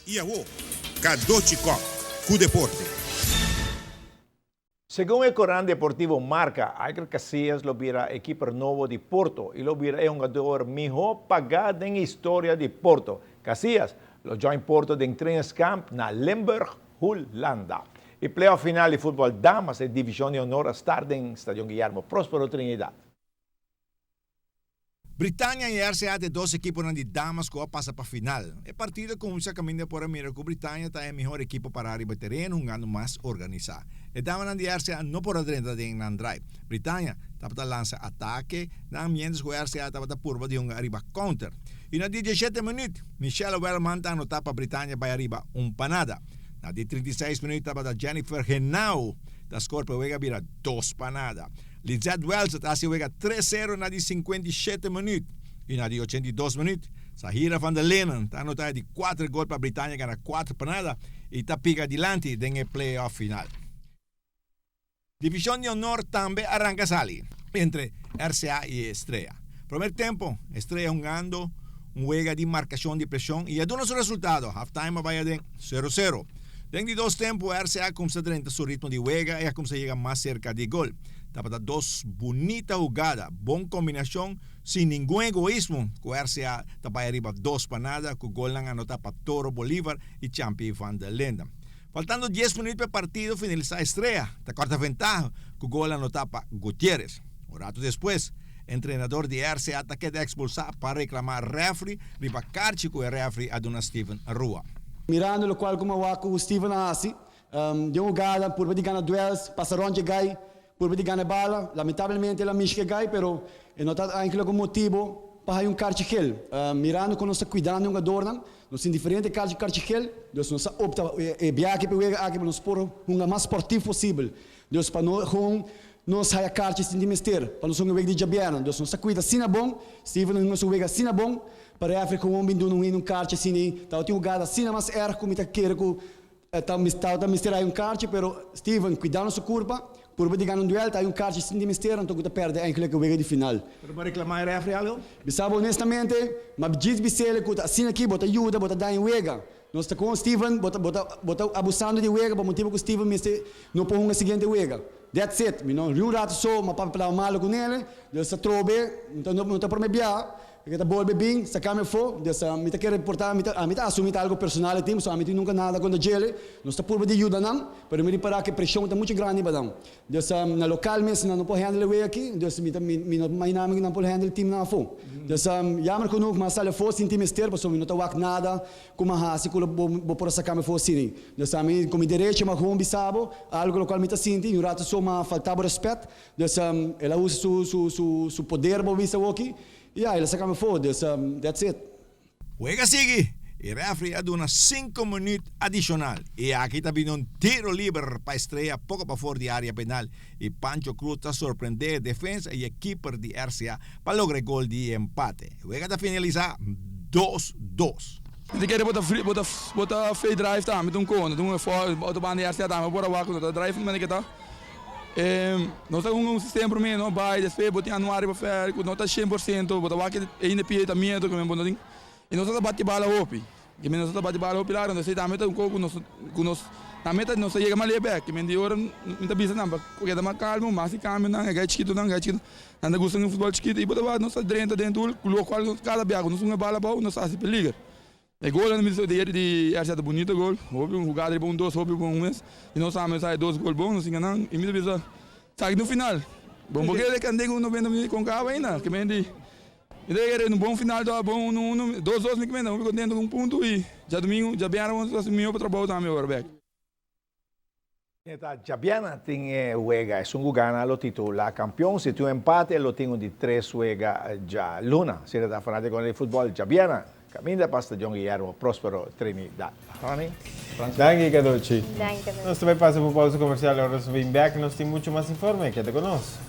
I awo, Cadochi Kock ku deporte. Segun e korant deportivo Marca, Iker Casillas lo bira e keeper nobo di Porto y lo bira e hungador miho paga den historia di Porto. Casillas lo join Porto den trainingskamp na Limburg, Hulanda. E playoff final di futbol damas e division di honor a start den Stadion Guillermo Prospero Trinidad. Britannia i RCA ta e dos ekiponan di damas ku a pasa pa final. E partido a kuminsá kaminda por a mira ku Britannia ta e mihor ekipo pará riba tereno hungando mas organisá. E damanan di RCA no por a drenta den nan drai. Britannia tabata lansa atake nan miéntras ku RCA tabata purba di hunga riba counter. I na di diesshete minüt, Michelle Wellman ta anotá pa Britannia bai ariba un pa nada. Na di 36 minüt tabata Jennifer Henao ta skor pa e wega bira dos pa nada. Lizette Wells ta hasi wega tres sero na di 57 minuut y na di 82 minuut Sahira van der Lenen ta anota e di kuater gol pa Britannia gana 4-0 y ta piga dilanti den e play-off final. Division di honor tambe a ranca sali entre RCA y Estrella. Promer tempo, Estrella hungando un wega di marcacion di presion y a duna su resultado. Halftime a bay aden 0-0. Den di dos tempo RCA a kumsa drenta su ritmo di wega i a kumsa yega mas serka di gol. Tabata dos bunita hugada, bon kombinashon, sin ningun egoismo ku RCA ta bai ariba 2-0 ku golnan anotá pa Toro Bolivar i Champi van der Linden. Faltando dies minuut pa e partido finalisá Estrella ta kòrta ventaha ku gol anotá pa Gutierrez. Un ratu despues entrenador di RCA ta keda ekspulsá pa reklamá rèfri riba karchi ku e rèfri a duna Steven Rua. Mirando lokual ku mawak ku Steven a hasi, den un hugada purba di gana duels, pasa rònt dje gai, purba di gana e bala, lamentablemente el a mishka e gai, pero e no ta eigenlijk un motibo pa haña un karchi gel. Mirando ku nos ta kuidando e hungadornan, nos tin diferente karchi karchi gel, dus nos a opta e biaha pa e wega aki pa nos por hunga mas sportief posibel. Dus pa no gewoon nos haya karchi sin tin mester, pa nos hunga wega di djabièrnè. Dus nos ta kuida asina bon, Steven a hunga su wega asina bon, pa rèfri gewoon bin duna un hende un karchi asina ei. Tabatin hugada asina mas èrg ku mi ta kere ku ta tabata mester haya un karchi, pero Steven kuidando su kurpa, purba di gana un duèl, ta haya un karchi sin tin mester, anto ku ta pèrdè èinkelijk e wega di final. Pero bo a reklamá e rèfri algo? Bisa bo honestamente, ma djis bis'el ku ta asina aki bo ta yuda, bo ta daña wega. Nos ta con Steven, bo ta bo ta bo ta abusando di wega pa motibo cu Steven mester no por hunga siguiente wega. That's it. Mi no riun rato so m'a papia palabra malo cu nele, dus ta trobe, no ta no ta prome bia, e ta bolbe bin, saca mi afo, dus mi ta kere por ta mi ta ami ta asumi ta algo personal e tin, pasobra ami tin nunca nada contra djele, nos ta purba di yuda nan, pero mi ripara cu e presion ta mucho grandi pa nan. Dus na local mes nan no por handle e wega aki, dus mi ta mi no imagina mi ku nan por handle teamnan afo. Dus jammer genoeg mi a sali afo sinti mester pasobra mi no ta wak nada ku mi a hasi ku lo bo bo por a saka mi afo asina. Dus ami ku mi derecho mi a gewoon bisa bo algo lokual mi ta sinti i un rato so mi a falta bo respet. Dus el a usa su su su su poder bo bisa awoki i ya el a saka mi afo. Dus that's it. Wega sigui y refri a duna cinco minuut adicional y aki ta bini un tiro liber pa Estrella poco pafor di area penal y Pancho Cruz ta sorprende e defensa y e keeper di RCA pa logra e gol di empate. E wega ta finalisa dos dos. Mi ta kere bo ta bo ta bo ta fei drive tambe ta un kona ta un efort otro banda di RCA tambe por a wak ku no ta drive manera ke ta nos ta hunga un sistema prome no bai despues bo tin anuar riba fer ku no ta 100% bo ta wak e hende pia ta miedo ke men bo no tin i nos ta bati bala hopi ke men nos ta bati bala hopi largo entonces tambe ta un kos ku nos ku nos nan meta nos ta yega mas leu bek ke men di ora mi ta bisa nan pa keda mas kalmo mas di kambionan e gai chikitonan gai chikito nan ta gusta hunga futbol chikito i bo ta wak nos ta drenta den tur lokual kada biaha ku nos hunga bala abou nos ta hasi peliger. E gol nan bisa di di RCA ta bunito gol, hopi un hugada riba un dos hopi bon mes y nos tambe sa e dos gol bon nos tin ganan y mi ta bisa sa aki final bon bo kere kende ku 90 minuut kon kaba ainda ke men di mi ta kere un bon final ta bon uno uno dos dos mi ke menda hopi kontento ku un punto y djadumingu djabièrnè bo ta hasi miho pa trabou tambe ora bek. Ta djabièrnè tin e wega, esun ku gana lo titula kampion, si tin un empate lo tin un di tres wega djaluna. Asina ta fanatikonan di futbòl djabièrnè kaminda pa Stadion Guillermo Prospero Trinidad. Ronnie, Frans. Danki Cadochi. Danki Cadochi. Nos ta bai pasa pa pausa comercial ora nos bin bek nos tin mucho mas informe. Keda cu nos.